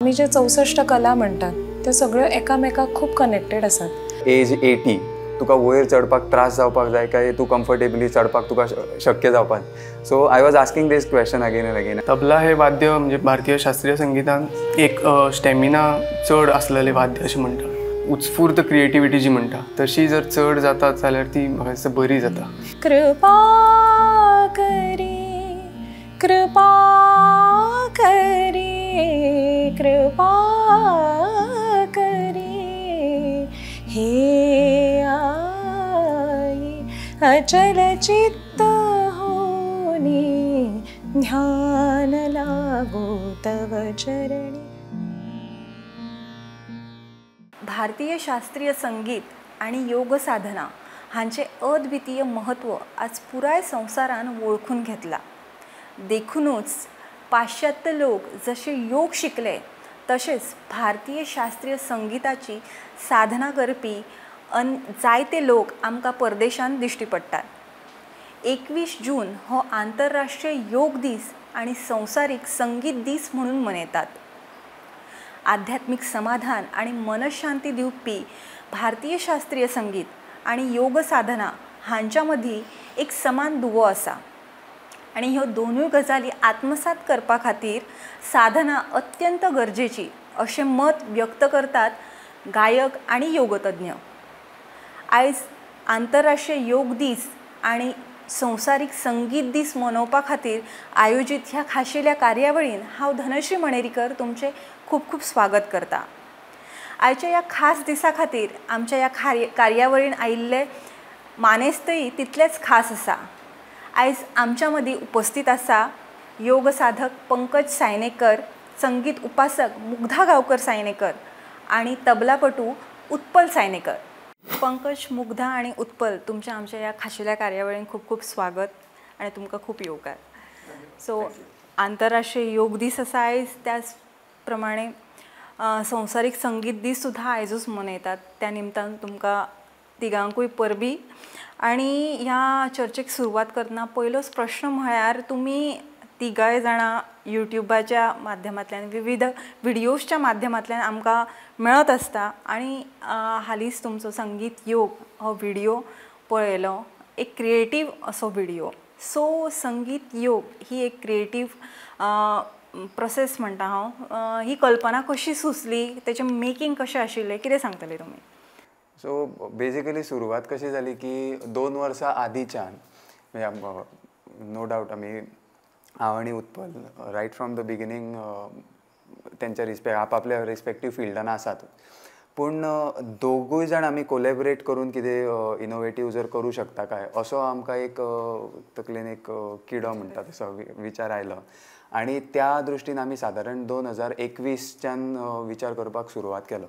आमी जे 64 कला म्हणटात त्यो सगळ्यो एकामेकाक खूब कनेक्टेड आसात. एज 80 तुका वयर चडपाक त्रास जावपाक जाय काय तूं कम्फर्टेबली चडपाक तुका शक्य जावपाक. So I was asking this question again and again. Tabla हे वाद्य म्हणजे भारतीय शास्त्रीय संगीतान एक स्टॅमिना चड आसलेलें वाद्य अशें म्हणटा. उत्स्फूर्त क्रिएटिविटी जी म्हणटा तशी जर चड जाता जाल्यार ती म्हाका दिसता बरी जाता. कृपा करी कृपा करी कृपा करी हे आई अचल चित्त होनी ध्यान लागो तव चरणी. भारतीय शास्त्रीय संगीत आनी योग साधना हांचें अद्वितीय म्हत्व आज पुराय संवसारान वळखून घेतलां. देखुनूच पाश्चात्य लोक जशे योग शिकले तशेंच भारतीय शास्त्रीय संगीताची साधना करपी जायते लोक आमकां परदेशांत दिश्टी पडटात. 21 जून हो आंतरराष्ट्रीय योग दीस आनी संवसारीक संगीत दीस म्हणून मनयतात. आध्यात्मीक समाधान आनी मनशांती दिवपी भारतीय शास्त्रीय संगीत आनी योग साधना हांच्या मदीं एक समान दुवो आसा आनी ह्यो दोनूय गजाली आत्मसात करपा खातीर साधना अत्यंत गरजेची अशें मत व्यक्त करतात गायक आनी योगतज्ञ. आयज आंतरराष्ट्रीय योग दीस आनी संवसारीक संगीत दीस मनोवपा खातीर आयोजीत ह्या खाशेल्या कार्यावळीन हांव धनश्री मणेरीकर तुमचें खूब खूब स्वागत करता. आयच्या ह्या खास दिसा खातीर आमच्या ह्या कार्यावळीन आयिल्ले मानेस्तय तितलेच खास आसा. आयज आमच्या मदीं उपस्थित आसा योग साधक पंकज सायनेकर, संगीत उपासक मुग्धा गांवकर सायनेकर आनी तबलापटू उत्पल सायनेकर. पंकज, मुग्धा आनी उत्पल, तुमच्या आमच्या ह्या खाशेल्या कार्यावळीन खूब खूब स्वागत आनी तुमकां खूब येवकार. सो आंतरराष्ट्रीय योग दीस आसा आयज, त्याच प्रमाणे संवसारीक संगीत दीस सुद्दां आयजूच मनयतात. त्या निमतान तुमकां तिगांकूय परबी. आनी ह्या चर्चेक सुरवात करतना पयलोच प्रश्न म्हळ्यार तुमी तिगांय जाणां यूट्यूबाच्या माध्यमांतल्यान विविध व्हिडियोजच्या माध्यमांतल्यान आमकां मेळत आसता आनी हालींच तुमचो संगीत योग हो व्हिडियो पळयलो, एक क्रिएटीव असो व्हिडियो. सो संगीत योग ही एक क्रिएटीव प्रोसेस म्हणटा हांव. ही कल्पना कशी सुचली, तेचें मेकिंग कशें आशिल्लें, कितें सांगतले तुमी? सो बेजिकली सुरवात कशी जाली की 2 वर्सां आदींच्यान नो डावट आमी हांव आनी Utpal right from the beginning तेंच्या रिस्पेक्ट आपापल्या रिस्पेक्टीव फिल्डान आसात, पूण दोगूय जाण आमी कोलॅबरेट करून कितें इनोवेटीव जर करूं शकता काय असो आमकां एक तकलेन एक किडो म्हणटा तसो विचार आयलो आनी त्या दृश्टीन आमी सादारण 2021च्यान विचार करपाक सुरवात केलो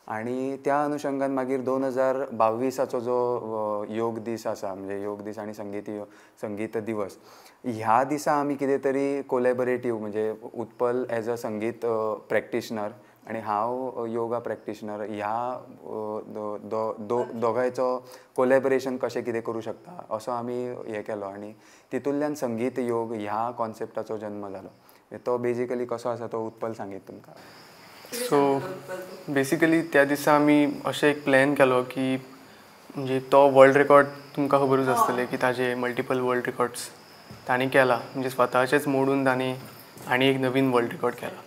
आनी त्या अनुशंगान मागीर 2022 जो योग दीस आसा म्हणजे योग दीस आनी संगीत दिवस ह्या दिसा आमी कितें तरी कोलॅबरेटीव म्हणजे उत्पल एज अ संगीत प्रॅक्टिशनर आनी हांव योगा प्रॅक्टिशनर ह्या दोगांयचो कोलॅबरेशन कशें कितें करूं शकता असो आमी हें केलो आनी तितूंतल्यान संगीत योग ह्या कॉन्सेप्टाचो जन्म जालो. तो बेजिकली कसो आसा तो उत्पल सांगीत तुमकां. सो बेसिकली त्या दिसा आमी अशें एक प्लॅन केलो की म्हणजे तो वर्ल्ड रेकॉर्ड तुमकां खबरूच आसतलें की ताजे मल्टिपल वर्ल्ड रेकॉर्ड्स तांणी केला, म्हणजे स्वताचेच मोडून तांणी आनी एक नवीन वर्ल्ड रेकॉर्ड केला.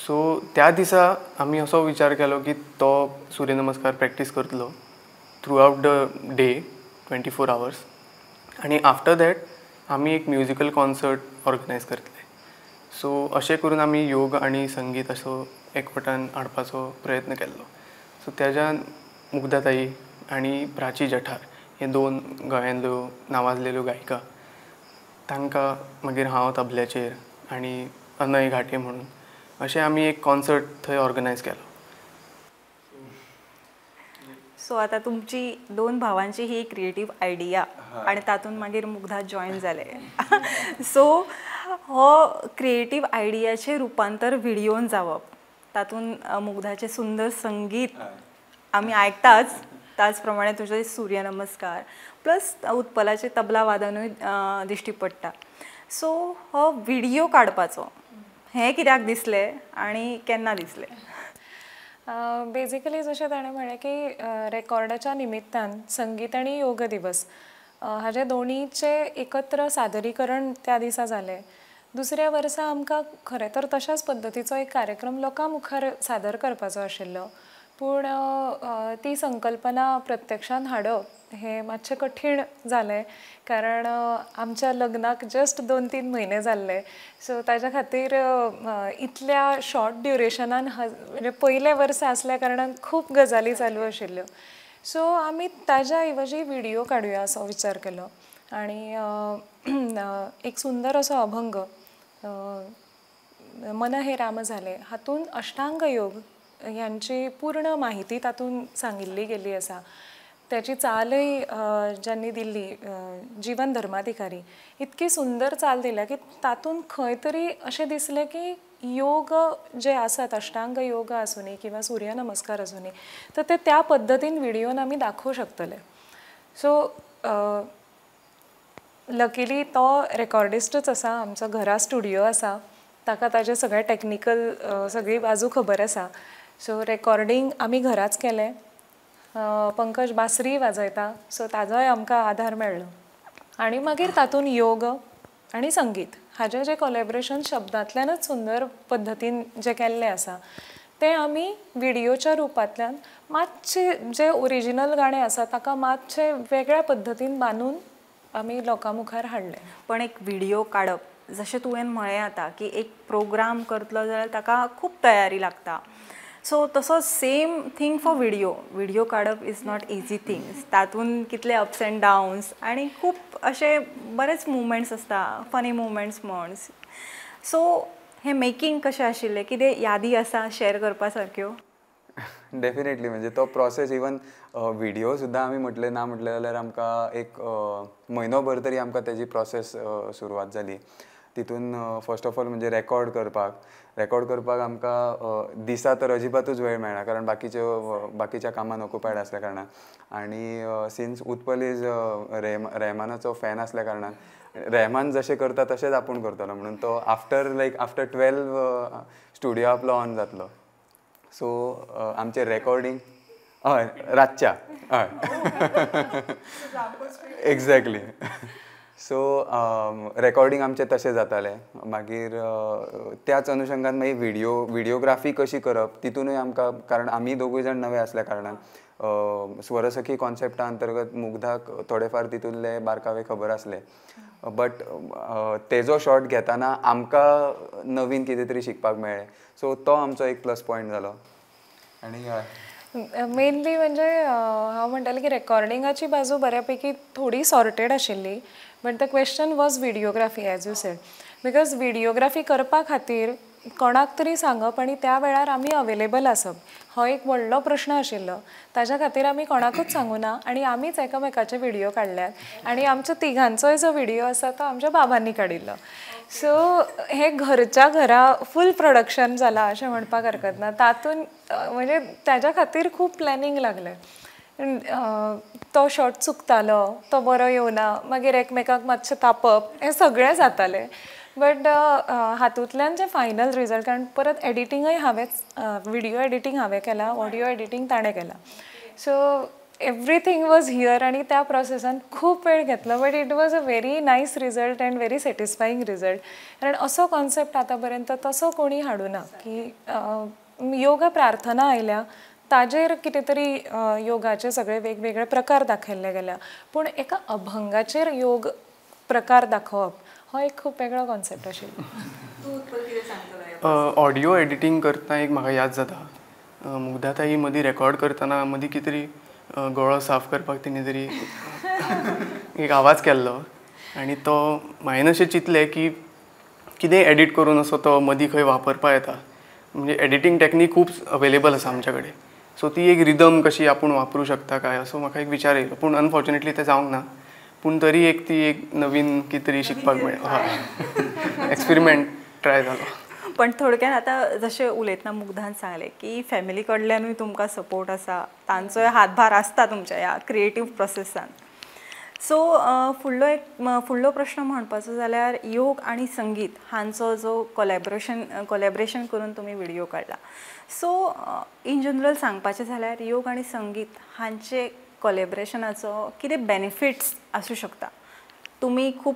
सो त्या दिसा आमी असो विचार केलो की तो सूर्यनमस्कार प्रॅक्टीस करतलो through out the day 24 hours आनी आफ्टर that आमी एक म्युजिकल कॉन्सर्ट ऑर्गनायज करतले. सो अशें करून आमी योग आनी संगीत असो एकवटान हाडपाचो प्रयत्न केल्लो. सो तेज्यान मुग्धा ताई आनी प्राची जठार हे 2 गोंयांतल्यो नावाजलेल्यो गायिका, तांकां मागीर हांव तबल्याचेर आनी अनय घाटे म्हणून अशें आमी एक कॉन्सर्ट थंय ऑर्गनायज केलो. सो आतां तुमची 2 भावांची ही क्रिएटीव आयडिया आनी तातूंत मागीर मुग्धा जॉयन जालें. सो हो क्रिएटीव आयडियाचें रुपांतर व्हिडियोन जावप, तातूंत मुग्धाचें सुंदर संगीत आमी आयकताच, त्याच प्रमाणे तुझे सूर्यनमस्कार प्लस उत्पलाचे तबला वादनूय दिश्टी पडटा. सो हो व्हिडियो काडपाचो हें कित्याक दिसलें आनी केन्ना दिसलें? बेजिकली जशें ताणें म्हळें की रेकॉर्डाच्या निमित्तान संगीत आनी योग दिवस हाजे दोनीचे एकत्र सादरीकरण त्या दिसा जालें. दुसऱ्या वर्सा आमकां खरें तर तशाच पद्दतीचो एक कार्यक्रम लोकां मुखार सादर करपाचो आशिल्लो, पूण ती संकल्पना प्रत्यक्षान हाडप हें मातशें कठीण जालें कारण आमच्या लग्नाक जस्ट 2-3 म्हयने जाल्ले. सो ताज्या खातीर इतल्या शॉर्ट ड्युरेशनान म्हणजे पयले वर्सा आसल्या कारणान खूब गजाली चालू आशिल्ल्यो. सो आमी ताज्या ऐवजी व्हिडियो काडुया असो विचार केलो आनी एक सुंदर असो अभंग मन हे राम झाले हातून अष्टांग योग ह्यांची पूर्ण माहिती तातूंत सांगिल्ली गेल्ली आसा. त्याची चालय ज्यांनी दिल्ली जीवन धर्माधिकारी इतकी सुंदर चाल दिल्या की तातूंत खंय तरी अशें दिसलें की योग जे आसात अष्टांग योग आसूनी किंवा सूर्य नमस्कार आसूनी तर ते त्या पद्दतीन व्हिडियोन आमी दाखोवंक शकतले. सो लकीली तो रेकॉर्डिस्टच आसा, आमचो घरा स्टुडियो आसा, ताका ताजे सगळे टॅक्निकल सगळी बाजू खबर आसा. सो रेकॉर्डिंग आमी घराच केलें. पंकज बासरी वाजयता, सो ताजोय आमकां आधार मेळ्ळो आनी मागीर तातूंत योग आनी संगीत हाजें जें कोलॅबरेशन शब्दांतल्यानच सुंदर पद्दतीन जें केल्लें आसा तें आमी व्हिडियोच्या रुपांतल्यान मातशें जें ओरिजिनल गाणें आसा ताका मातशें वेगळ्या पद्दतीन बांदून आमी लोकां मुखार हाडलें. पण एक व्हिडियो काडप जशें तुवें म्हळें आतां की एक प्रोग्राम करतलो जाल्यार ताका खूब तयारी लागता, सो तसो same thing for video. Video काडप is not easy thing, तातूंत कितले अप्स एंड डाउन्स आनी खूब अशे बरेच मुवमेंट्स आसता, फनी मुवमेंट्स म्हण. सो हें मेकिंग कशें आशिल्लें, कितें यादी आसा शेअर करपा सारक्यो? डेफिनेटली म्हणजे तो प्रोसेस इवन व्हिडियो सुद्दां आमी म्हटलें ना म्हटलें जाल्यार आमकां एक म्हयनोभर तरी आमकां तेजी प्रोसेस सुरवात जाली. तितून फर्स्ट ऑफ ऑल म्हणजे रेकॉर्ड करपाक आमकां दिसा तर अजिबातूच वेळ मेळना कारण बाकीच्या कामान ऑक्युपायड आसल्या कारणान आनी सिन्स उत्पल is रेहमानाचो फॅन आसल्या कारणान रेहमान जशें करता तशेंच आपूण करतलो म्हणून तो आफ्टर 12 स्टुडियो आपलो ऑन जातलो. सो आमचें रेकॉर्डिंग हय रातच्या हय एक्झॅक्टली. सो रेकॉर्डिंग आमचें तशें जातालें. मागीर त्याच अनुशंगान मागीर व्हिडियोग्राफी कशी करप तितूनय आमकां, कारण आमी दोगूय जाण नवे आसल्या कारणान स्वरसखी कॉन्सेप्टा अंतर्गत मुग्धाक थोडे फार तितूंतले बारकावे खबर आसले, बट तेजो शॉट घेतना आमकां नवीन कितें तरी शिकपाक मेळ्ळें. सो तो आमचो एक प्लस पॉयंट जालो. आनी मेनली म्हणजे हांव म्हणटालें की रेकॉर्डिंगाची बाजू बऱ्यापैकी थोडी सॉर्टेड आशिल्ली, but the question was videography as you said, because videography करपा खातीर कोणाक तरी सांगप आनी त्या वेळार आमी अवेलेबल आसप हो एक व्हडलो प्रश्न आशिल्लो. ताज्या खातीर आमी कोणाकूच सांगूना आनी आमीच एकामेकाचे व्हिडियो काडल्यात आनी आमच्या तिगांचोय जो व्हिडियो आसा तो आमच्या बाबांनी काडिल्लो. सो हे घरच्या घरा फूल प्रोडक्शन जालां अशें म्हणपाक हरकत ना. तातूंत म्हणजे ताज्या खातीर खूब प्लॅनिंग लागलें. तो शॉट चुकतालो, तो बरो येवना, मागीर एकमेकाक मातशें तापप, हें सगळें जातालें. बट हातूंतल्यान जें फायनल रिजल्ट, कारण परत एडिटींगय हांवेंच, व्हिडियो एडिटींग हांवें केलां, ऑडियो एडिटींग ताणें केलां. सो एवरीथींग वॉज here आनी त्या प्रोसेसान खूब वेळ घेतलो, but it was a very nice result and very satisfying result. कारण असो कॉन्सेप्ट आतां पर्यंत तसो कोणी हाडूना की योगा प्रार्थना आयल्या ताजेर कितें तरी योगाचे सगळे वेगवेगळे प्रकार दाखयल्ले गेल्या, पूण एका अभंगाचेर योग प्रकार दाखोवप हो एक खूब वेगळो कॉन्सेप्ट आशिल्लो. ऑडियो एडिटींग करतना एक म्हाका याद जाता, मुग्धाताई मदीं रेकॉर्ड करतना मदीं कितें तरी गळो साफ करपाक तिणें तरी एक आवाज केल्लो आनी तो हांवें अशें चिंतलें की कितें एडिट करून असो तो मदीं खंय वापरपा येता. म्हणजे एडिटींग टॅक्नीक खूब अवेलेबल आसा आमच्या कडेन, सो ती एक रिदम कशी आपूण वापरूं शकता काय असो म्हाका एक विचार येयलो, पूण अनफॉर्च्युनेटली तें जावंक ना. पूण तरी एक ती एक नवीन कितें तरी शिकपाक मेळ्ळें, हय एक्सपेरिमेंट ट्राय जालो. पण थोडक्यान आतां जशें उलयतना मुग्धान सांगलें की फॅमिली कडल्यानूय तुमकां सपोर्ट आसा, तांचोय हातभार आसता तुमच्या ह्या क्रिएटीव प्रोसेसान. सो फुडलो एक फुडलो प्रश्न म्हणपाचो जाल्यार योग आनी संगीत हांचो जो कोलॅबरेशन करून तुमी व्हिडियो काडला. सो इन जनरल सांगपाचें जाल्यार योग आनी संगीत हांचे कोलॅबरेशनाचो कितें बेनिफिट्स आसूं शकता? तुमी खूब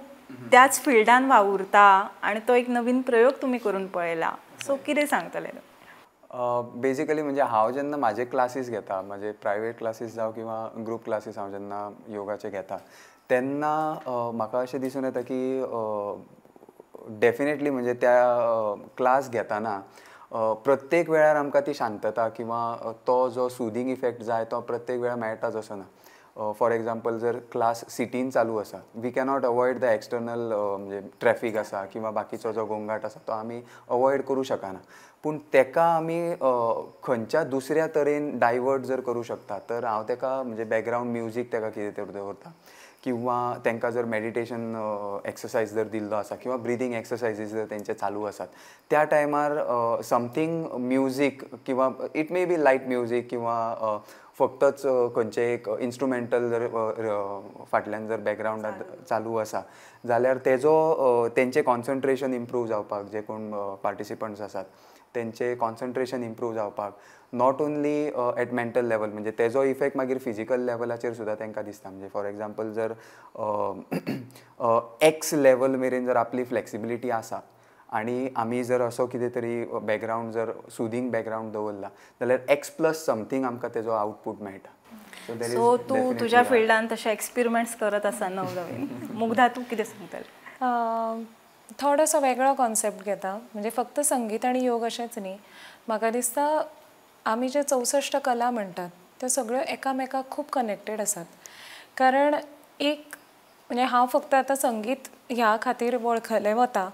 त्याच फिल्डान वावुरता आनी तो एक नवीन प्रयोग तुमी करून पळयला, सो कितें सांगतले? बेसिकली म्हणजे हांव जेन्ना म्हाजे क्लासीस घेता, म्हाजे प्रायवेट क्लासीस जावं किंवा ग्रूप क्लासीस हांव जेन्ना योगाचे घेता तेन्ना म्हाका अशें दिसून येता की डेफिनेटली म्हणजे त्या क्लास घेताना प्रत्येक वेळार आमकां ती शांतता किंवा तो जो सुदींग इफेक्ट जाय तो प्रत्येक वेळार मेळटाच असो ना. फॉर एग्जाम्पल जर क्लास सिटीन चालू आसा, we cannot avoid the external म्हणजे ट्रॅफीक आसा किंवा बाकीचो जो गोंगाट आसा तो आमी अवॉयड करूं शकना, पूण तेका आमी खंयच्या दुसऱ्या तरेन डायवर्ट जर करूं शकता तर हांव तेका म्हणजे बॅकग्रावंड म्युजीक तेका कितें तरी दवरता किंवा तांकां जर मेडिटेशन एक्सरसायज जर दिल्लो आसा किंवा ब्रिदींग एक्सरसायजीस जर तेंचे चालू आसात त्या टायमार समथींग म्युजीक किंवा it may be light music किंवा फक्तच खंयचें एक इन्स्ट्रुमेंटल जर फाटल्यान जर बॅकग्रावंडार चालू आसा जाल्यार तेजो तेंचें कॉन्सन्ट्रेशन इम्प्रूव जावपाक, जे कोण पार्टिसिपंट्स आसात तेंचें कॉन्सन्ट्रेशन इम्प्रूव जावपाक, not only at mental level म्हणजे तेजो इफेक्ट मागीर फिजिकल लेवलाचेर सुद्दां तांकां दिसता. म्हणजे फॉर एग्जाम्पल जर एक्स लेवल मेरेन जर आपली फ्लेक्सिबिलिटी आसा आनी आमी जर असो कितें तरी बॅकग्रावंड जर सुदींग बॅकग्रावंड दवरला जाल्यार एक्स प्लस समथींग आमकां तेजो आउटपूट मेळटा. सो तूं तुज्या फिल्डान तशे एक्सपेरिमेंट्स करत आसा नवनवीन. मुग्धा, तूं कितें सांगतलें? थोडोसो वेगळो कॉन्सेप्ट घेता, म्हणजे फक्त संगीत आनी योग अशेंच न्ही, म्हाका दिसता आमी जे 64 कला म्हणटात त्यो सगळ्यो एकामेकाक खूब कनेक्टेड आसात. कारण एक म्हणजे हांव फक्त आतां संगीत ह्या खातीर वळखलें वता,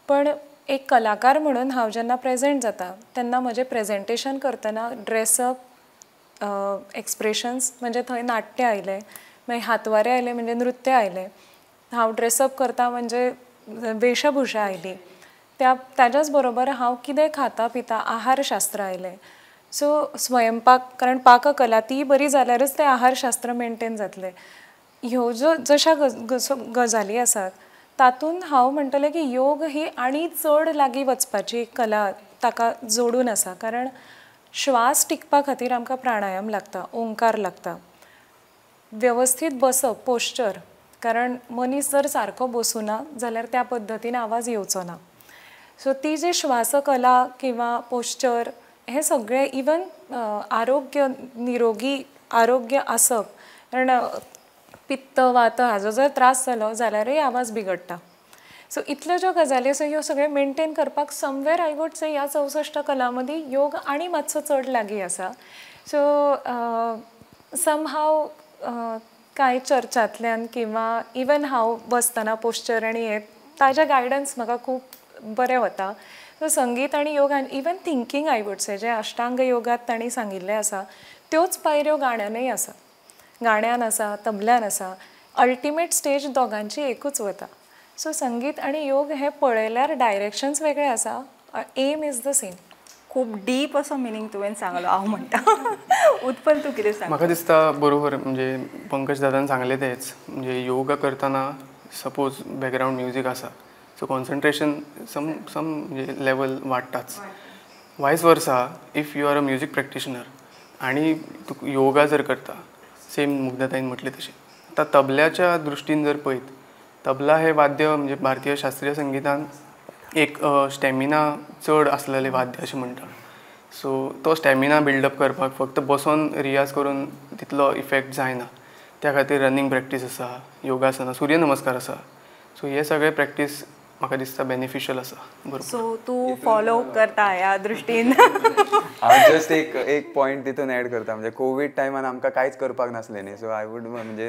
पण एक कलाकार म्हणून हांव जेन्ना प्रेजेंट जाता तेन्ना म्हजें प्रेजेंटेशन करतना ड्रेसअप, एक्सप्रेशन्स म्हणजे थंय नाट्य आयलें, मागीर हातवारे आयले म्हणजे नृत्य आयलें, हांव ड्रेसअप करता म्हणजे वेशभूषा आयली, त्या ताज्याच बरोबर हांव कितें खाता पिता आहारशास्त्र आयलें. सो स्वयंपाक, कारण पाककला ती बरी जाल्यारच तें आहारशास्त्र मेनटेन जातलें. ह्यो ज्यो जश्या गजाली आसात तातूंत हांव म्हणटलें की योग ही आनी चड लागीं वचपाची कला ताका जोडून आसा. कारण श्वास टिकपा खातीर आमकां प्राणायाम लागता, ओंकार लागता, वेवस्थीत बसप, पोश्चर, कारण मनीस जर सारको बसूना जाल्यार त्या पद्दतीन आवाज येवचो ना. सो ती जी श्वासकला किंवा पोश्चर हे सगळें, इवन आरोग्य, निरोगी आरोग्य आसप, कारण पित्त वात हाजो जर त्रास जालो जाल्यारूय आवाज बिगडटा. सो इतल्यो ज्यो गजाली आसा ह्यो सगळ्यो मेनटेन करपाक समवेर I would say ह्या 64 कला मदीं योग आनी मातसो चड लागीं आसा. सो समहाव कांय चर्चांतल्यान किंवा इवन हांव बसतना पोश्चर आनी हें ताजें गायडन्स म्हाका खूब बरें वता. सो संगीत आनी योग आनी even thinking I would say, जें अष्टांग योगात तांणी सांगिल्लें आसा त्योच पायऱ्यो गाण्यानूय आसा, गाण्यान आसा, तबल्यान आसा, अल्टिमेट स्टेज दोगांची एकूच वता. सो संगीत आनी योग हे पळयल्यार डायरेक्शन्स वेगळे आसा, एम is the same. खूब डीप असो मिनींग तुवें सांगलो हांव म्हणटा. उत्पल, तूं कितें सांग? म्हाका दिसता बरोबर, म्हणजे पंकज दादान सांगलें तेंच, म्हणजे योगा करतना सपोज बॅकग्रावंड म्युजीक आसा सो कॉन्सन्ट्रेशन सम सम म्हणजे level वाडटाच. Vice versa if you are a music practitioner आनी तूं योगा जर करता, सेम मुग्धाताईन म्हटलें तशें. आतां तबल्याच्या दृश्टीन जर पळयत, तबला हे वाद्य म्हणजे भारतीय शास्त्रीय संगीतान एक स्टॅमिना चड आसलेलें वाद्य अशें म्हणटा. सो तो स्टॅमिना बिल्डअप करपाक फक्त बसोन रियाज करून तितलो इफेक्ट जायना, त्या खातीर रनींग प्रॅक्टीस आसा, योगासना, सूर्य नमस्कार आसा. सो हे सगळे प्रॅक्टीस म्हाका दिसता बेनिफिशियल आसा. बरोबर. सो तूं फॉलो करता ह्या दृश्टीन? हांव जस्ट एक एक पॉयंट तितून एड करता, म्हणजे कोवीड टायमान आमकां कांयच करपाक नासलें न्ही, सो I would म्हणजे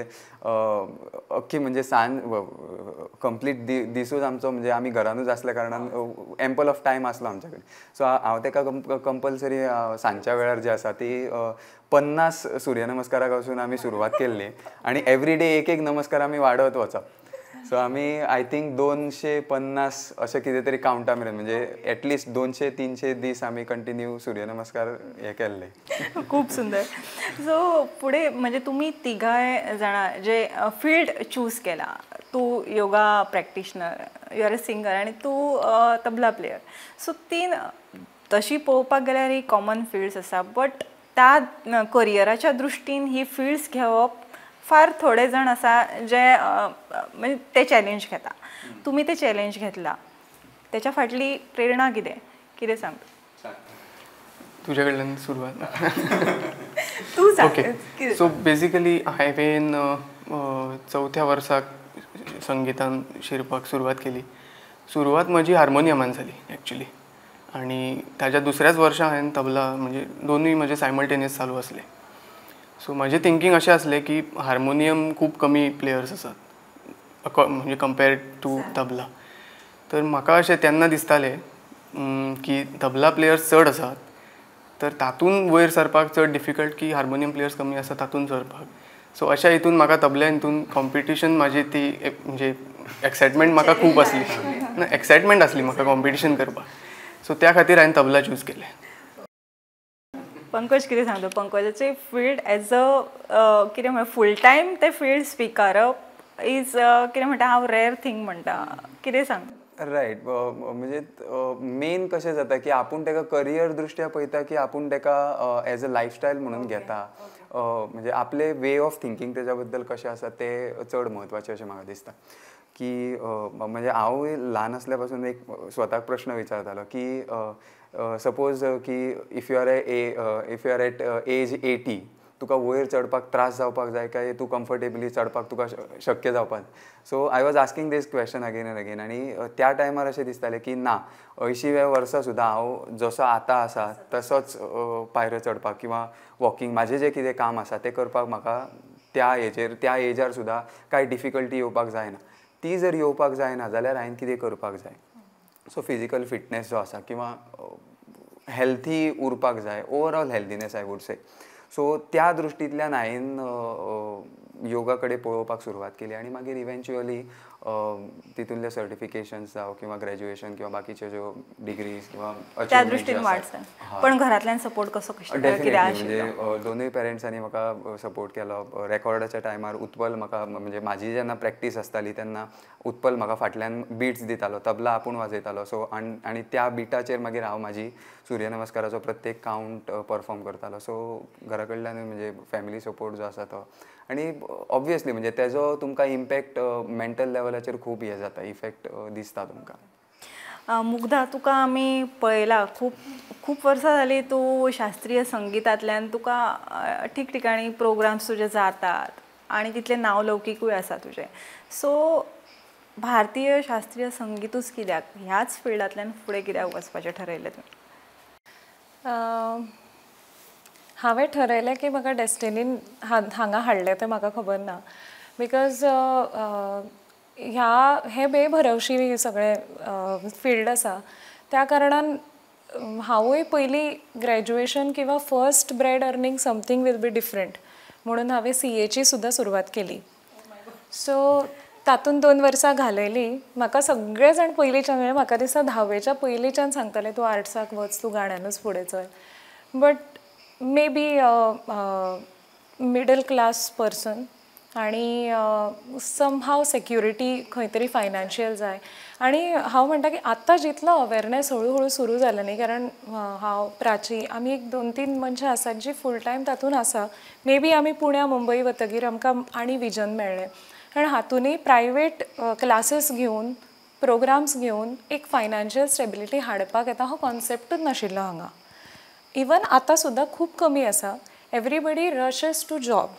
अख्खी म्हणजे सांज कंप्लीट दिसूच आमचो म्हणजे आमी घरानूच आसल्या कारणान एम्पल ऑफ टायम आसलो आमच्या कडेन. सो हांव तेका कंपल्सरी सांजच्या वेळार जी आसा ती 50 सूर्यनमस्काराक वचून आमी सुरवात केल्ली आनी एवरी डे एक एक नमस्कार आमी वाडत वचप. सो आमी I think 250 अशें कितें तरी कावंटा मेरेन, म्हणजे एटलिस्ट 200-300 दीस आमी कंटिन्यू सूर्यनमस्कार हे केल्ले. खूब सुंदर. सो फुडें म्हणजे तुमी तिगांय जाणां जे फिल्ड चूज केला, तूं yoga practitioner, you are a singer आनी तूं तबला प्लेयर. सो तीन तशी पळोवपाक गेल्यार ही कॉमन फिल्ड्स आसा, बट त्या करियराच्या दृश्टीन ही फिल्ड्स घेवप फार थोडे जाण आसा जे म्हणजे ते चॅलेंज घेता. तुमी ते चॅलेंज घेतला, त्याच्या फाटली प्रेरणा कितें, कितें सांग? तुज्या कडल्यान सुरवात. तूं सांग. ओके. सो बेजिकली हांवें चवथ्या वर्साक संगितान शिरपाक सुरवात केली. सुरवात म्हजी हार्मोनियमान जाली एक्चुली, आनी ताज्या दुसऱ्याच वर्सा हांवें तबला, म्हणजे दोनूय म्हजे सायमल्टेनियस चालू आसले. सो म्हजें थिंकींग अशें आसलें की हार्मोनियम खूब कमी प्लेयर्स आसात म्हणजे कंपेर्ड टू तबला. तर म्हाका अशें तेन्ना दिसतालें की तबला प्लेयर्स चड आसात, तर तातूंत वयर सरपाक चड डिफिकल्ट की हार्मोनियम प्लेयर्स कमी आसा तातूंत सरपाक. सो अशा हितून म्हाका तबल्या हितून कॉम्पिटिशन म्हाजी ती म्हणजे एक्सायटमेंट म्हाका खूब आसली ना, एक्सायटमेंट आसली म्हाका कॉम्पिटिशन करपाक. सो त्या खातीर हांवें तबला चूज केलें. पंकज कितें सांगता? पंकजाचे फिल्ड एज अ कितें म्हणटा फूल टायम ते फिल्ड स्विकारप is कितें म्हणटा, हांव रेर थिंग म्हणटा, कितें सांग? रायट, म्हणजे मेन कशें जाता की आपूण ताका करियर दृश्ट्या पळयता की आपूण ताका एज अ लायफस्टायल म्हणून घेता, म्हणजे आपले वे ऑफ थिंकींग तेज्या बद्दल कशें आसा तें चड म्हत्वाचें अशें म्हाका दिसता. की म्हणजे हांव ल्हान आसल्या पासून एक स्वताक प्रश्न विचारतालो की सपोज की if you are if you are at age 80 तुका वयर चडपाक त्रास जावपाक जाय काय तूं कम्फर्टेबली चडपाक तुका शक्य जावपाक. So I was asking this question again and again, आनी त्या टायमार अशें दिसतालें की ना, 80व्या वर्सा सुद्दां हांव जसो आतां आसा तसोच पायऱ्यो चडपाक किंवां वॉकिंग म्हाजें जें कितें काम आसा तें करपाक म्हाका त्या हेजेर त्या एजार सुद्दां कांय डिफिकल्टी येवपाक जायना. ती जर येवपाक जायना जाल्यार हांवें कितें करपाक जाय. सो फिजिकल फिटनेस जो आसा किंवां हेल्थी उरपाक जाय, overall healthiness I would say. So त्या दृश्टींतल्यान हांवें योगा कडेन पळोवपाक सुरवात केली आनी मागीर इवेंच्युअली तितूंतले सर्टिफिकेशन्स जावं किंवा ग्रॅज्युएशन किंवा बाकीच्यो ज्यो डिग्रीज किंवा त्या दृश्टीन वाटचाल. पण घरांतल्यान सपोर्ट कसो डेफिनेटली, म्हणजे दोनूय पेरंट्सांनी म्हाका सपोर्ट केलो. रेकॉर्डाच्या टायमार उत्पल म्हाका, म्हणजे म्हाजी जेन्ना प्रॅक्टीस आसताली तेन्ना उत्पल म्हाका फाटल्यान बिट्स दितालो, तबला आपूण वाजयतालो. सो आनी त्या बिटाचेर मागीर हांव म्हाजी सूर्यनमस्काराचो प्रत्येक कावंट परफॉर्म करतालो. सो घरा कडल्यान म्हणजे फॅमिली सपोर्ट जो आसा तो, आनी ऑब्वियसली म्हणजे तेजो तुमकां इम्पॅक्ट मेंटल लेवलाचेर खूब हें जाता, इफेक्ट दिसता तुमकां. मुग्धा, तुका आमी पळयला खूब खूब वर्सां जालीं तूं शास्त्रीय संगितांतल्यान, तुका ठिकठिकाणी प्रोग्राम्स तुजे जातात आनी तितलें नांवलौकिकूय आसा तुजें. सो भारतीय शास्त्रीय संगितूच कित्याक, ह्याच फिल्डांतल्यान फुडें कित्याक वचपाचें ठरयलें तुवें? हांवें ठरयलें की म्हाका डेस्टिनीन हांगा हाडलें तें म्हाका खबर ना, because ह्या हें बेभरवशी सगळें फिल्ड आसा. त्या कारणान हांवूय पयलीं ग्रॅज्युएशन किंवा first bread earning something will be different म्हणून हांवें CAची सुद्दां सुरवात केली. सो तातूंत 2 वर्सां घालयलीं. म्हाका सगळे जाण पयलींच्यान, म्हणजे म्हाका दिसता 10वेच्या पयलींच्यान सांगताले तूं आर्ट्साक वच, तूं गाण्यानूच फुडें चल. But maybe middle class person आनी समहाव सेक्युरिटी खंय तरी फायनान्शियल जाय. आनी हांव म्हणटा की आतां जितलो अवेरनेस हळू हळू सुरू जालें न्ही, कारण हांव प्राची आमी एक 2-3 मनशां आसात जी फूल टायम तातूंत आसा. मे बी आमी पुण्या मुंबय वतगीर आमकां आनी विजन मेळ्ळें, कारण हातूनय प्रायवेट क्लासीस घेवन प्रोग्राम्स घेवन एक फायनान्शियल स्टेबिलिटी हाडपाक येता हो कॉन्सेप्टूच नाशिल्लो हांगा. इवन आतां सुद्दां खूब कमी आसा. Everybody rushes to job,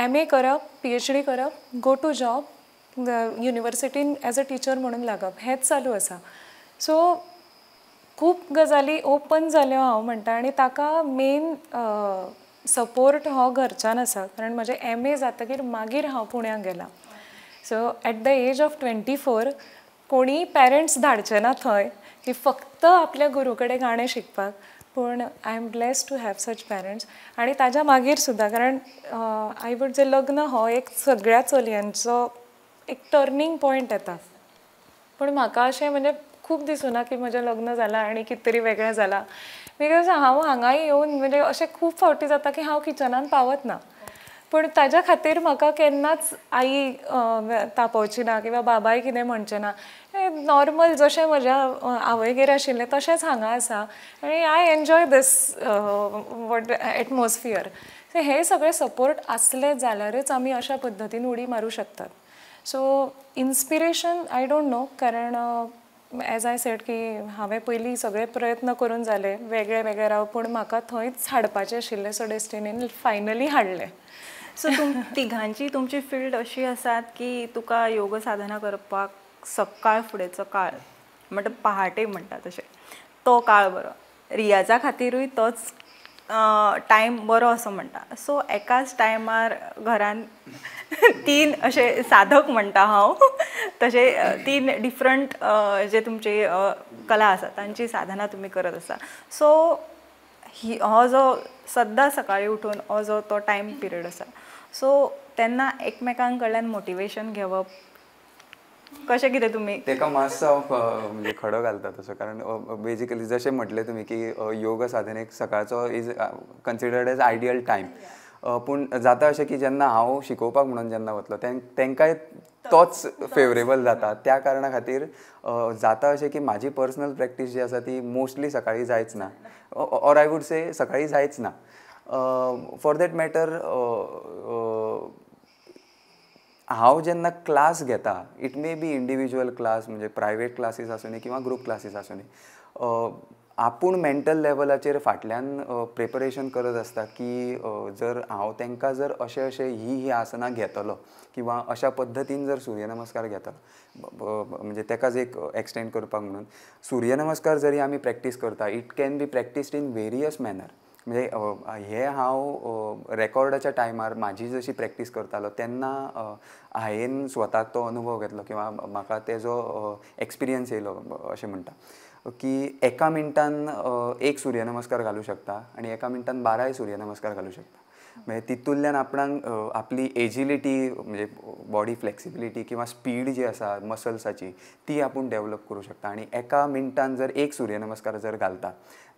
MA करप, PhD करप, गो टू जॉब, युनिवर्सिटीन एज अ टिचर म्हणून लागप, हेंच चालू आसा. सो खूब गजाली ओपन जाल्यो हांव म्हणटा, आनी ताका मेन सपोर्ट हो घरच्यान आसा. कारण म्हजें MA जातकीर मागीर हांव पुण्याक गेलां. So at the age of 24 कोणीय पेरंट्स धाडचे ना थंय की फक्त आपल्या गुरू कडेन गाणें शिकपाक, पूण I am blessed to have such parents. आनी ताज्या मागीर सुद्दां, कारण I would जे लग्न हो एक सगळ्या चलयांचो एक टर्निंग पॉयंट येता. पूण म्हाका अशें म्हणजे खूब दिसुना की म्हजें लग्न जालां आनी कितें तरी वेगळें जालां, because हांव हांगाय येवन म्हणजे अशें खूब फावटी जाता की हांव किचनान पावत ना. पूण ताज्या खातीर म्हाका केन्नाच आई तापोवची ना किंवा बाबाय कितें म्हणचें ना. नॉर्मल जशें म्हज्या आवयगेर आशिल्लें तशेंच हांगा आसा आनी I enjoy this what atmosphere. So हे सगळे सपोर्ट आसले जाल्यारच आमी अशा पद्दतीन उडी मारूं शकतात. So inspiration I don't know, कारण एज I said की हांवें पयलीं सगळे प्रयत्न करून जाले वेगळे वेगळे राव, पूण म्हाका थंयच हाडपाचें आशिल्लें. सो डेस्टिनीन फायनली हाडलें. सो तिघांची तुमची फिल्ड अशी आसात की तुका योग साधना करपाक सकाळ फुडेंचो काळ म्हणटा पहाटे म्हणटा तशें तो काळ बरो, रियाजा खातीरूय तोच टायम बरो असो म्हणटा. सो एकाच टायमार घरान तीन अशे साधक म्हणटा हांव, तशे तीन डिफरंट जे तुमचे कला आसा तांची साधना तुमी करत आसा. सो ही हो जो सद्दां सकाळी उठून हो जो तो टायम पिरियड आसा, सो तेन्ना एकमेकां कडल्यान मोटिवेशन घेवप कशें कितें तुमी तेका मातसो म्हणजे खडो घालता तसो, कारण बेजिकली जशें म्हटलें तुमी की योग साधनेक सकाळचो is considered as ideal time. पूण जाता अशें की जेन्ना हांव शिकोवपाक म्हणून जेन्ना वतलो तेंकांय तोच फेवरेबल जाता. त्या कारणा खातीर जाता अशें की म्हाजी पर्सनल प्रॅक्टीस जी आसा ती मोस्टली सकाळी जायच ना, ऑर I would say सकाळी जायच ना. फॉर that matter हांव जेन्ना क्लास घेता, it may be individual class म्हणजे प्रायवेट क्लासीस आसूनी किंवा ग्रूप क्लासीस आसूनी, आपूण मेंटल लेवलाचेर फाटल्यान प्रिपरेशन करत आसता की जर हांव तांकां जर अशें अशें ही ही आसनां घेतलो किंवा अशा पद्दतीन जर सूर्यनमस्कार घेतलो, म्हणजे तेकाच एक एक्सटेंड करपाक म्हणून सूर्यनमस्कार जरी आमी प्रॅक्टीस करता, it can be practised in various manner. म्हणजे हे हांव रेकॉर्डाच्या टायमार म्हाजी जशी प्रॅक्टीस करतालो तेन्ना हांवें स्वताक तो अनुभव घेतलो किंवा म्हाका तेजो एक्सपिरियन्स येयलो अशें म्हणटा की एका मिनटान एक सूर्यनमस्कार घालूं शकता आनी एका मिनटान 12 सूर्यनमस्कार घालूं शकता. म्हणजे तितूंतल्यान आपणाक आपली एजिलिटी म्हणजे बॉडी फ्लेक्सिबिलिटी किंवा स्पीड जी आसा मसल्साची ती आपूण डेवलप करूं शकता. आनी एका मिनटान जर एक सूर्यनमस्कार जर घालता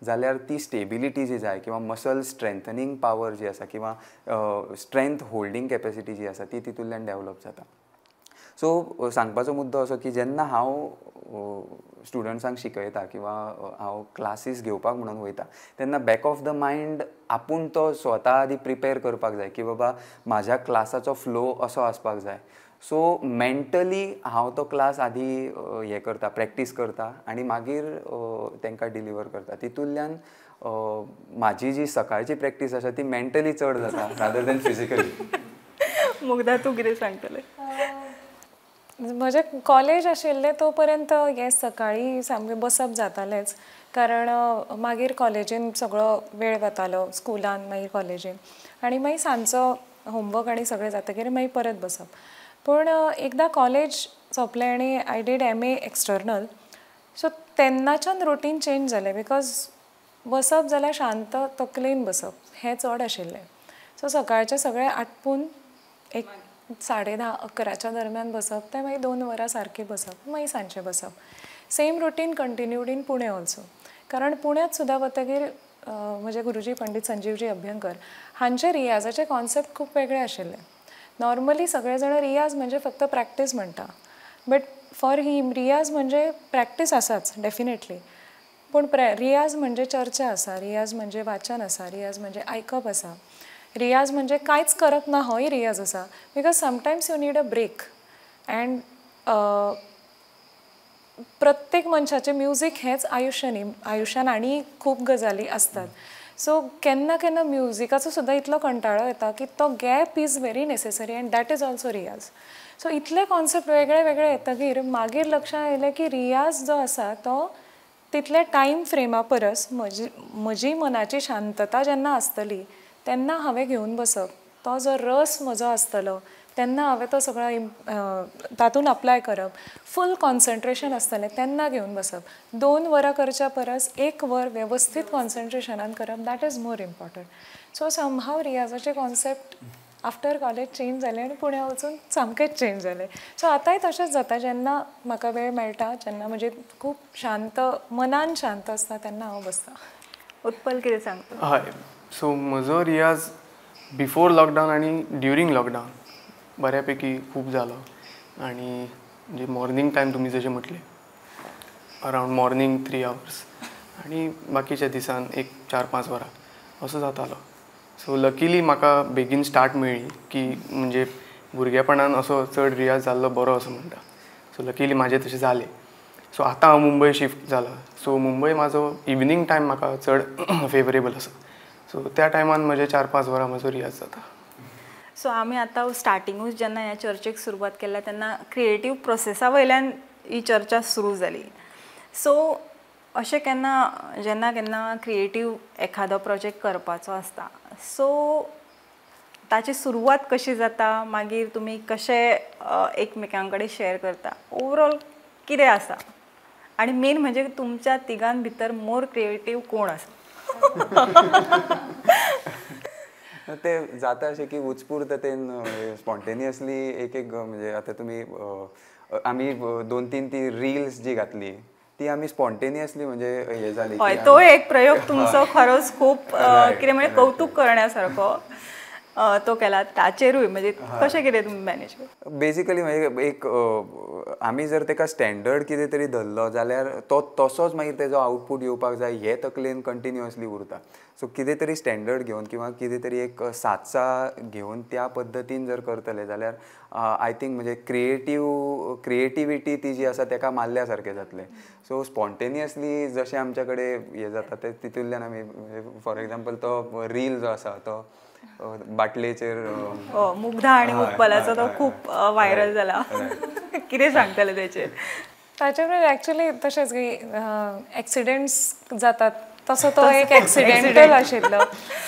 जाल्यार ती स्टेबिलिटी जी जाय किंवा मसल स्ट्रेंथनींग पावर जी आसा किंवा स्ट्रेंथ होल्डींग कॅपेसिटी जी आसा ती तितूंतल्यान डेवलप जाता. सो सांगपाचो मुद्दो असो की जेन्ना हांव स्टुडंट्सांक शिकयता किंवा हांव क्लासीस घेवपाक म्हणून वयता तेन्ना बॅक ऑफ the mind आपूण तो स्वता आदी प्रिपेर करपाक जाय की बाबा म्हाज्या क्लासाचो फ्लो असो आसपाक जाय. सो मेंटली हांव तो क्लास आदी हें करता, प्रॅक्टीस करता आनी मागीर तांकां डिलिव्हर करता. तितूंतल्यान म्हाजी जी सकाळची प्रॅक्टीस आसा ती मेंटली चड जाता रादर दॅन फिजिकली. मुग्धा, तूं कितें सांगतलें? म्हजें कॉलेज आशिल्लें तो पर्यंत येस सकाळी सामकें बसप जातालेंच, कारण मागीर कॉलेजीन सगळो वेळ वतालो, स्कुलान मागीर कॉलेजीन, आनी मागीर सांजचो होमवर्क आनी सगळें जातकीर मागीर परत बसप. पूण एकदां कॉलेज सोंपलें आनी I did MA external, so तेन्नाच्यान रुटीन चेंज जालें, because बसप जाल्यार शांत तकलेन बसप हें चड आशिल्लें. सो सकाळचें सगळें आटपून एक 10:30-11 दरम्यान बसप, तें मागीर 2 वरां सारकें बसप, मागीर सांजचें बसप. Same routine continued in Pune also, कारण पुण्यांत सुद्दां वतकीर म्हजे गुरुजी पंडीत संजीवजी अभ्यंकर हांचे रियाजाचे कॉन्सेप्ट खूब वेगळे आशिल्ले. नॉर्मली सगळे जाण रियाज म्हणजे फक्त प्रॅक्टीस म्हणटा, बट फॉर हिम रियाज म्हणजे प्रॅक्टीस आसाच डेफिनेटली, पूण रियाज म्हणजे चर्चा आसा, रियाज म्हणजे वाचन आसा, रियाज म्हणजे आयकप आसा, रियाज म्हणजे कांयच करप ना होय रियाज आसा. Because sometimes you need a break and प्रत्येक मनशाचें म्युजीक हेंच आयुश्य न्ही, आयुश्यान आनी खूब गजाली आसतात. सो केन्ना केन्ना म्युजिकाचो सुद्दां इतलो कंटाळो येता की तो gap is very necessary and that is also riyaz. So इतले कॉन्सेप्ट वेगळे वेगळे येतकीर मागीर लक्षांत आयलें की रियाज जो आसा तो तितले टायम फ्रेमा परस म्हजी मनाची शांतता जेन्ना आसतली तेन्ना हांवें घेवन बसप, तो जो रस म्हजो आसतलो तेन्ना हांवें तो सगळो तातूंत अप्लाय करप, फूल कॉन्सन्ट्रेशन आसतलें तेन्ना घेवन बसप. 2 वरां करच्या परस 1 वर वेवस्थीत कॉन्सन्ट्रेशनान करप, that is more important. So somehow रियाजाचे concept after college change जालें आनी पुण्या वचून सामकेंच चेंज जालें. सो आतांय तशेंच जाता, जेन्ना म्हाका वेळ मेळटा, जेन्ना म्हजे खूब शांत मनान शांत आसता तेन्ना हांव बसता. उत्पल कितें सांगता? हय, सो म्हजो रियाज बिफोर लॉकडावन आनी ड्युरींग लॉकडावन बऱ्यापैकी खूब जालो. आनी म्हणजे मॉर्निंग टायम तुमी जशें म्हटलें अरावंड मॉर्निंग 3 आवर्स आनी बाकीच्या दिसान एक 4-5 वरां असो जातालो. सो लकीली म्हाका बेगीन स्टार्ट मेळ्ळी की म्हणजे भुरगेपणान असो चड रियाज जाल्लो बरो असो म्हणटा. सो लकीली म्हाजें तशें जालें. सो आतां हांव मुंबय शिफ्ट जाला. सो मुंबय म्हाजो इवनींग टायम म्हाका चड फेवरेबल आसा. सो त्या टायमान म्हजे 4-5 वरां म्हजो रियाज जाता. सो आमी आतां स्टार्टिंगूच जेन्ना ह्या चर्चेक सुरवात केल्या तेन्ना क्रिएटीव प्रोसेसा वयल्यान ही चर्चा सुरू जाली. सो अशें केन्ना जेन्ना केन्ना क्रिएटीव एखादो प्रोजेक्ट करपाचो आसता, सो ताची सुरवात कशी जाता, मागीर तुमी कशे एकमेकां कडेन शेअर करता, ओवरऑल कितें आसा, आनी मेन म्हणजे तुमच्या तिगां भितर मोर क्रिएटीव कोण आसा? ते जाता अशें की उत्स्फूर्ततेन स्पॉन्टेनियसली एक एक म्हणजे आतां तुमी आमी 2-3 ती रिल्स जी घातली ती आमी स्पॉन्टेनियसली म्हणजे हे जाली. हय, तो एक प्रयोग तुमचो खरोच खूब कितें म्हणजे कौतुक करण्यासारको तो केला. ताचेरूय म्हणजे कशें कितें तुमी मॅनेज करता? बेसिकली म्हणजे एक आमी जर तेका स्टँडर्ड कितें तरी धरलो जाल्यार तो तसोच मागीर तेजो आउटपूट येवपाक जाय हे तकलेन कंटिन्युअसली उरता. सो कितें तरी स्टँडर्ड घेवन किंवा कितें तरी एक साचा घेवन त्या पद्दतीन जर करतले जाल्यार I think म्हणजे क्रिएटिविटी ती जी आसा तेका मारल्या सारकें जातलें. सो स्पॉन्टेनियसली जशें आमच्या कडेन हें जाता ते तितूंतल्यान आमी फॉर एग्जाम्पल तो रील जो आसा तो बाटलेचेर मुग्धा आनी उत्पलाचो तो खूब व्हायरल जाला, कितें सांगतले तेचेर? ताचे एक्चुअली तशेंच की एक्सिडेंट्स जातात तसो तो एक एक्सिडेंटल आशिल्लो,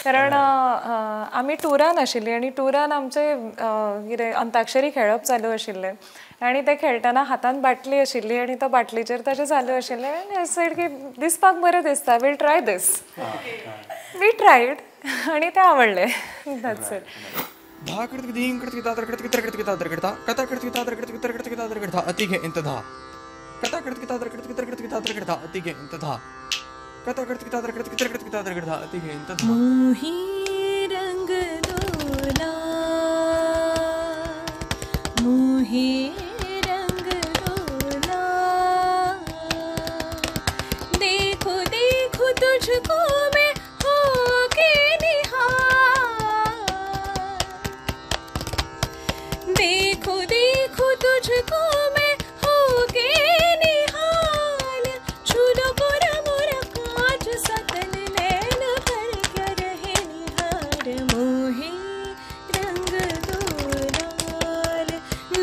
कारण आमी टुरान आशिल्ली आनी टुरान आमचे कितें अंताक्षरी खेळप चालू आशिल्लें आनी ते खेळटना हातान बाटली आशिल्ली आनी तो बाटलीचेर ताचें चालू आशिल्लें आनी सेड की दिसपाक बरें दिसता, we'll try this, we tried आनी तें आवडलें. That's it. मोही रंग डोला, मोही रंग डोला, देखो देखो तुझको मैं होके निहाल, देखो देखो तुझको मैं होके निहाल, छूलो गोरा मोरा कांच सतन नैन पर क्या रहे निहार, मोहे रंग दो लाल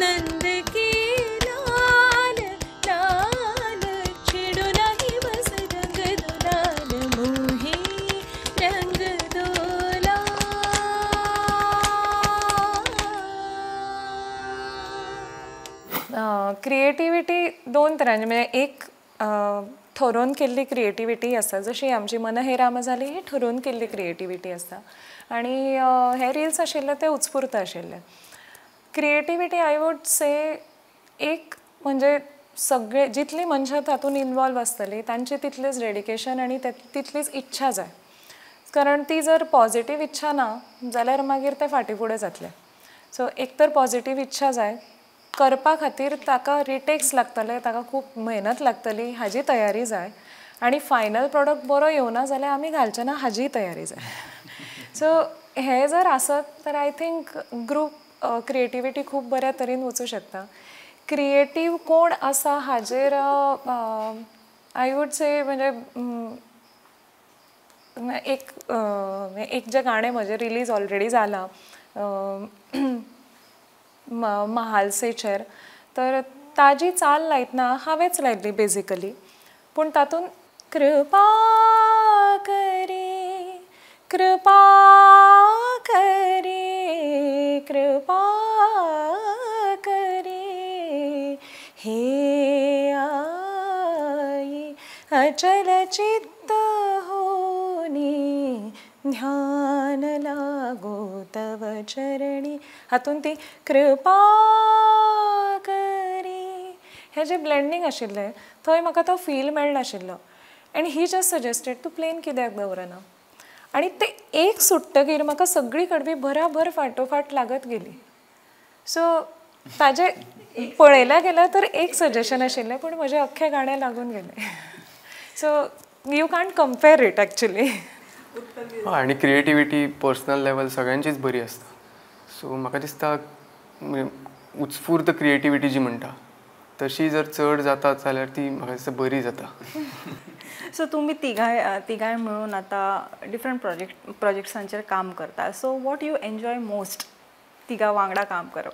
नंद के लाल लाल, छेड़ो नहीं बस रंग दो लाल, मोहे रंग दो लाल. क्रिएटिविटी दोन तरांची, म्हणजे एक ठरोवन केल्ली क्रिएटिविटी आसता, जशी आमची मन हे राम जाली ही ठरोवन केल्ली क्रिएटिविटी आसता आनी हे रिल्स आशिल्ले ते उत्स्फूर्त आशिल्ले. क्रिएटिविटी I would say एक म्हणजे सगळे जितली मनशां तातूंत इनवॉल्व आसतली तांची तितलीच डेडिकेशन आनी तितलीच इच्छा जाय, कारण ती जर पॉजिटीव इच्छा ना जाल्यार मागीर ते फाटीं फुडें जातले. सो एक तर पॉजिटीव इच्छा जाय करपा खातीर, ताका रिटेक्स लागतले, ताका खूब मेहनत लागतली हाजी तयारी जाय आनी फायनल प्रोडक्ट बरो येवना जाल्यार आमी घालचे ना हाजीय तयारी जाय. सो हे जर आसत तर I think group creativity खूब बऱ्या तरेन वचूं शकता. क्रिएटीव कोण आसा हाजेर I would say म्हणजे एक एक जें गाणें म्हजें रिलीज ऑलरेडी जालां महालसेचेर, तर ताजी चाल लायतना हांवेंच लायल्ली बेजिकली, पूण तातूंत कृपा करी कृपा करी कृपा करी हे आई अचल चित्त होनी ध्यान मन लागो तव चरणी हातून ती कृपा करी हें जें ब्लेंडींग आशिल्लें थंय म्हाका तो फील मेळनाशिल्लो. आनी he just suggested तूं प्लेन कित्याक दवरना. आनी ते एक सुट्टगीर म्हाका सगळी कडवी भराभर फाटोफाट लागत गेली. सो ताजे पळयल्या गेल्यार तर एक सजेशन आशिल्लें पूण म्हजें अख्खें गाणें लागून गेलें. So you can't compare it actually. आनी क्रिएटिविटी पर्सनल लेवल सगळ्यांचीच बरी आसता. सो म्हाका दिसता उत्स्फूर्त क्रिएटिविटी जी म्हणटा तशी जर चड जाता जाल्यार ती म्हाका दिसता बरी जाता. सो तुमी तिगांय मेळून आतां डिफरंट प्रोजेक्ट्सांचेर काम करता. So what you enjoy most तिगां वांगडा काम करप?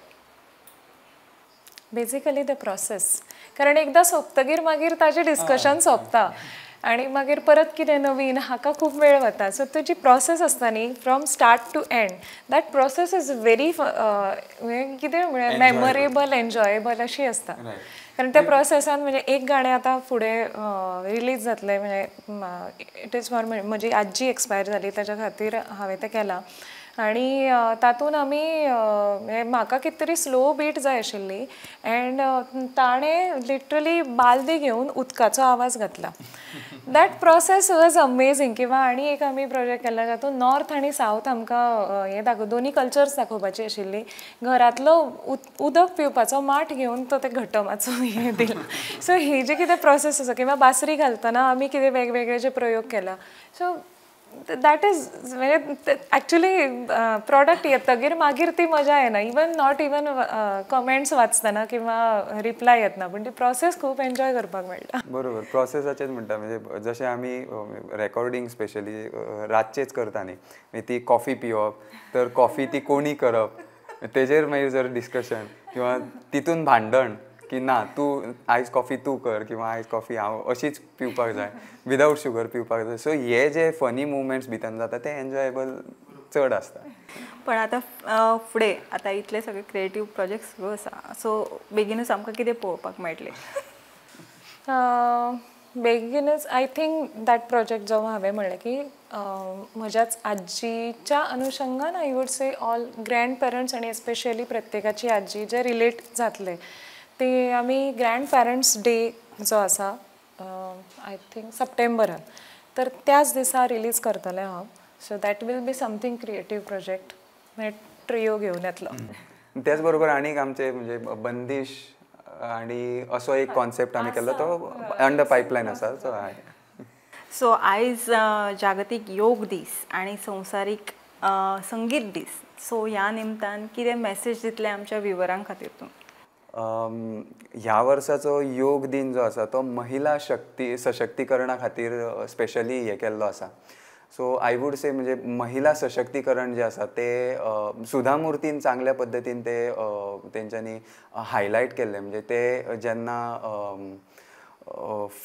बेजिकली the process, कारण एकदां सोंपतगीर मागीर ताजें डिस्कशन सोंपता आनी मागीर परत कितें नवीन हाका खूब वेळ वता. सो तुजी प्रोसेस आसता न्ही from start to end, that process is very कितें म्हळ्यार मेमोरेबल, एन्जॉयेबल अशी आसता. कारण त्या प्रोसेसान म्हणजे एक गाणें आतां फुडें रिलीज जातलें, म्हणजे it is for म्हजी आजी एक्सपायर जाली ताच्या खातीर हांवें तें केलां. आनी तातूंत आमी म्हाका कितें तरी स्लो बीट जाय आशिल्ली एंड ताणें लिटरली बालदी घेवन उदकाचो आवाज घातला. That process was amazing. किंवा आनी एक आमी प्रोजेक्ट केला जातूंत नॉर्थ आनी सावथ आमकां हें दाखोव दोनी कल्चर्स दाखोवपाची आशिल्ली. घरांतलो उदक पिवपाचो माठ घेवन तो ते घटमाचो हें दिला. सो ही जी कितें प्रोसेस आसा किंवा बासरी घालतना आमी कितें वेगवेगळे जे प्रयोग केला. सो that is म्हणजे एक्चुली प्रॉडक्ट येतगीर मागीर ती मजा येना, इवन not even comments वाचतना किंवा रिप्लाय येतना, पूण ती प्रोसेस खूब एन्जॉय करपाक मेळटा. बरोबर, प्रोसेसाचेच म्हणटा. म्हणजे जशें आमी रेकॉर्डिंग स्पेशली रातचेच करता न्ही, मागीर ती कॉफी पिवप, तर कॉफी ती कोणी करप तेजेर मागीर जर डिस्कशन किंवा तितून भांडण की ना तूं आयज कॉफी तूं कर किंवा आयज कॉफी हांव अशीच पिवपाक जाय, विदावट शुगर पिवपाक जाय. सो हे जे फनी मुवमेंट्स भितर जाता ते एन्जॉयेबल चड आसता. पण आतां फुडें आतां इतले सगळे क्रिएटीव प्रोजेक्ट सुरू आसा, सो बेगीनूच आमकां कितें पळोवपाक मेळटलें? बेगीनच I think that project जो हांवें म्हणलें की म्हज्याच आजीच्या अनुशंगान I would say all grandparents आनी एस्पेशली प्रत्येकाची आजी जे रिलेट जातले ते आमी ग्रँड पेरंट्स डे जो आसा I think सप्टेंबरान, तर त्याच दिसा रिलीज करतलें हांव. So that will be something creative project, म्हणजे ट्रियो घेवन येतलो. त्याच बरोबर आनीक आमचे म्हणजे बंदिश आनी असो एक कॉन्सेप्ट आमी केल्लो तो अंडर पायपलायन आसा. सो सो आयज जागतीक योग दीस आनी संवसारीक संगीत दीस, सो ह्या निमतान कितें मॅसेज दितले आमच्या व्युवरां खातीर तूं? ह्या वर्साचो योग दिन जो आसा तो महिला शक्ती सशक्तीकरणा खातीर स्पेशली हे केल्लो आसा. सो I would say म्हणजे महिला सशक्तीकरण जें आसा ते सुधा मूर्तीन चांगल्या पद्दतीन ते तेंच्यांनी हायलायट केल्लें. म्हणजे ते जेन्ना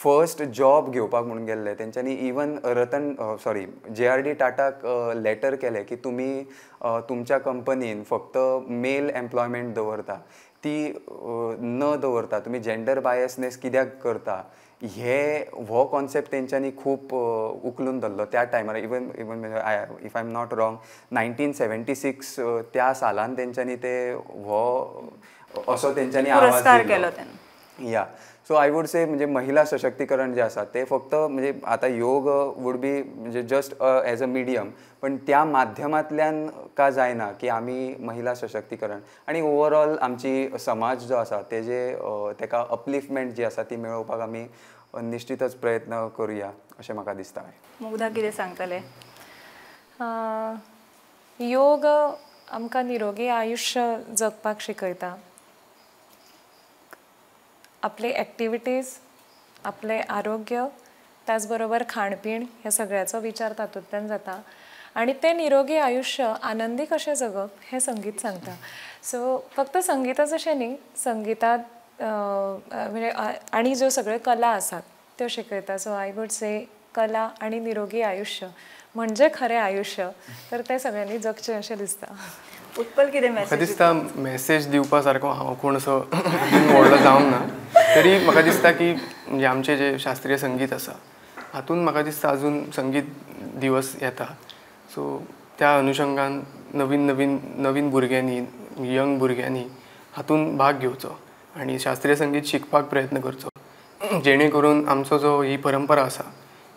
फर्स्ट जॉब घेवपाक म्हणून गेल्ले तेंच्यांनी इवन रतन सॉरी JRD टाटाक लेटर केलें की तुमी तुमच्या कंपनीन फक्त मेल एम्प्लॉयमेंट दवरता, ती न दवरता तुमी जेंडर बायसनेस कित्याक करता, हे हो कॉन्सेप्ट तेंच्यांनी खूब उखलून धरलो त्या टायमार. Even even if I am not wrong 1976 त्या सालान तेंच्यांनी ते हो असो तेंच्यांनी आवाज दिलो. या सो I would say म्हणजे महिला सशक्तीकरण जे आसा ते फक्त म्हणजे आतां योग वूड बी म्हणजे जस्ट एज अ मिडियम, पण त्या माध्यमांतल्यान का जायना की आमी महिला सशक्तीकरण आनी ओवरऑल आमची समाज जो आसा तेजे तेका अपलिफ्टमेंट जी आसा ती मेळोवपाक आमी निश्चितच प्रयत्न करुया अशें म्हाका दिसता. मुग्धा कितें सांगतलें? योग आमकां निरोगी आयुश्य जगपाक शिकयता, आपले एक्टिविटीज, आपलें आरोग्य, त्याचबरोबर खाणपीण ह्या सगळ्याचो विचार तातूंतल्यान जाता आनी तें निरोगी आयुश्य आनंदी कशें जगप हें संगीत सांगता. सो फक्त संगीताच अशें न्ही, संगीतांत म्हणजे आनी ज्यो सगळ्यो कला आसात त्यो शिकयता. सो I would say कला आनी निरोगी आयुश्य म्हणजे खरें आयुश्य, तर तें सगळ्यांनी जगचें अशें दिसता. उत्पल कितें मॅसेज दिसता? मॅसेज दिवपा सारको हांव कोण असो व्हडलो जावंक ना, तरी म्हाका दिसता की म्हणजे आमचें जें शास्त्रीय संगीत आसा हातून म्हाका दिसता अजून संगीत दिवस येता, सो त्या अनुशंगान नवीन नवीन नवीन भुरग्यांनी, यंग भुरग्यांनी हातूंत भाग घेवचो आनी शास्त्रीय संगीत शिकपाक प्रयत्न करचो, जेणे करून आमचो जो ही परंपरा आसा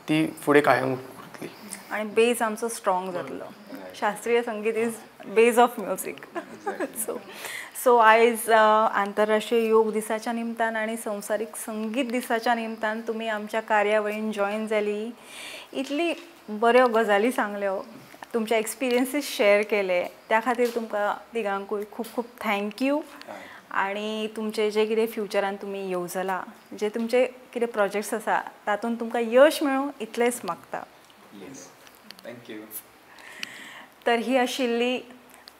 ती फुडें कायम उरतली आनी बेज आमचो स्ट्रॉंग जातलो. शास्त्रीय संगीत is base of music. So आयज आंतरराष्ट्रीय योग दिसाच्या निमतान आनी संवसारीक संगीत दिसाच्या निमतान तुमी आमच्या कार्यावळीन जॉयन जाली, इतली बऱ्यो गजाली सांगल्यो, तुमचे एक्सपिरियन्सीस शेअर केले, त्या खातीर तुमकां तिगांकूय खूब खूब thank you. आनी तुमचे जे कितें फ्युचरान तुमी येवजलां, जे तुमचे कितें प्रोजेक्ट्स आसा तातूंत तुमकां यश मेळूं इतलेंच मागता. Thank you. तर ही आशिल्ली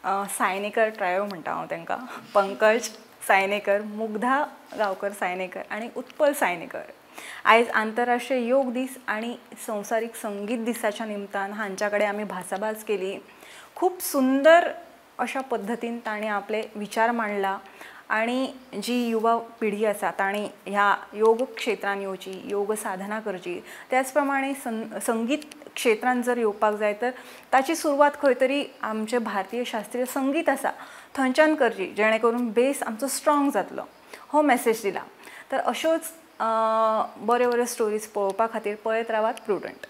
सायनेकर ट्रायो म्हणटा हांव तांकां, पंकज सायनेकर, मुग्धा गांवकर सायनेकर आनी उत्पल सायनेकर. आयज आंतरराष्ट्रीय योग दीस आनी संवसारीक संगीत दिसाच्या निमतान हांच्या कडेन आमी भासाभास केली. खूब सुंदर अशा पद्दतीन तांणी आपले विचार मांडला आनी जी युवा पिढी आसा तांणी ह्या योग क्षेत्रान येवची, योग साधना करची, त्याच प्रमाणे संगीत क्षेत्रान जर येवपाक जाय तर ताची सुरवात खंय तरी आमचें भारतीय शास्त्रीय संगीत आसा थंयच्यान करची, जेणे करून बेस आमचो स्ट्रॉंग जातलो, हो मेसेज दिला. तर अश्योच बऱ्यो बऱ्यो स्टोरीज पळोवपा खातीर पळयत रावात प्रुडंट.